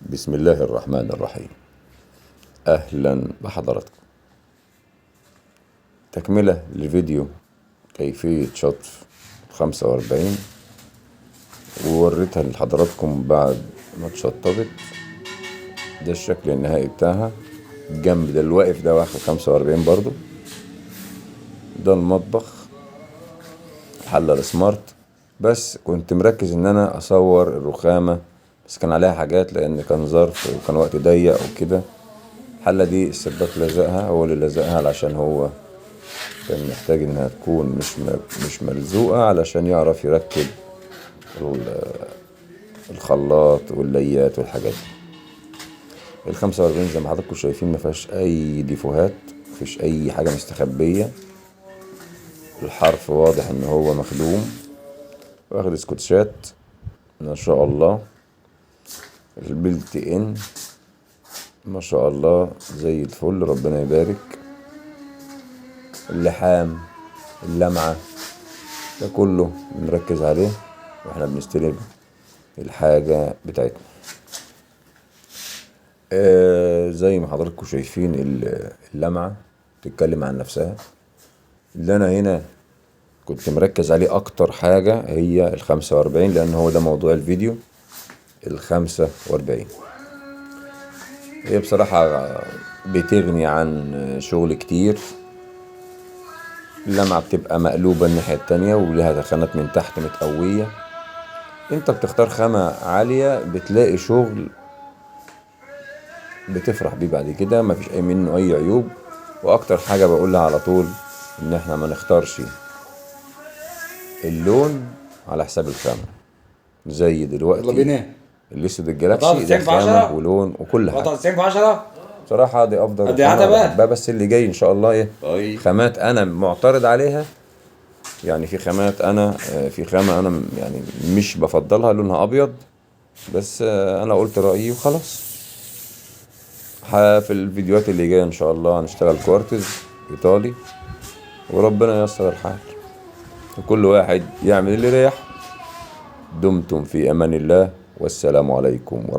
بسم الله الرحمن الرحيم. أهلا بحضراتكم. تكملة لفيديو كيفية شطف 45، ووريتها لحضراتكم بعد ما اتشطبت. ده الشكل النهائي بتاعها. الجنب ده الواقف ده واخد 45 برضو. ده المطبخ، الحلة السمارت. بس كنت مركز ان انا اصور الرخامة، بس كان عليها حاجات لان كان ظرف وكان وقت ضيق وكده. الحلة دي السباك لزقها، هو اللي لزقها علشان هو كان محتاج انها تكون مش ملزوقة علشان يعرف يركب الخلاط والليات والحاجات دي. 45 زي ما حضراتكم شايفين ما فيهاش اي ديفوهات، مفيش اي حاجة مستخبية. الحرف واضح ان هو مخدوم، واخد سكوتشات ما شاء الله. ال built in ما شاء الله زي الفل، ربنا يبارك. اللحام، اللمعة، ده كله بنركز عليه واحنا بنستلم الحاجة بتاعتنا. زي ما حضراتكم شايفين اللمعة بتتكلم عن نفسها. اللي انا هنا كنت مركز عليه اكتر حاجة هي 45، لان هو ده موضوع الفيديو. 45 هي بصراحة بتغني عن شغل كتير. اللمعة بتبقى مقلوبة الناحية التانية ولها دخانات من تحت متقوية. انت بتختار خامة عالية بتلاقي شغل بتفرح بيه بعد كده، مفيش اي منه اي عيوب. واكتر حاجة بقولها على طول ان احنا ما نختارش اللون على حساب الخامة. زي دلوقتي يلا بينا. الاسود الجلاكسي ده 94 في خامة 10. ولون وكل حاجة. 94 في 10. بصراحة دي افضل قد إيه خامة عتبة؟ بحبها. بس اللي جاي ان شاء الله ايه؟ طيب. خامات انا معترض عليها، يعني في خامات انا، في خامة انا يعني مش بفضلها، لونها ابيض، بس انا قلت رأيي وخلاص. في الفيديوهات اللي جاية ان شاء الله هنشتغل كوارتز ايطالي، وربنا ييسر الحال وكل واحد يعمل اللي يريح. دمتم في امان الله، والسلام عليكم ورحمة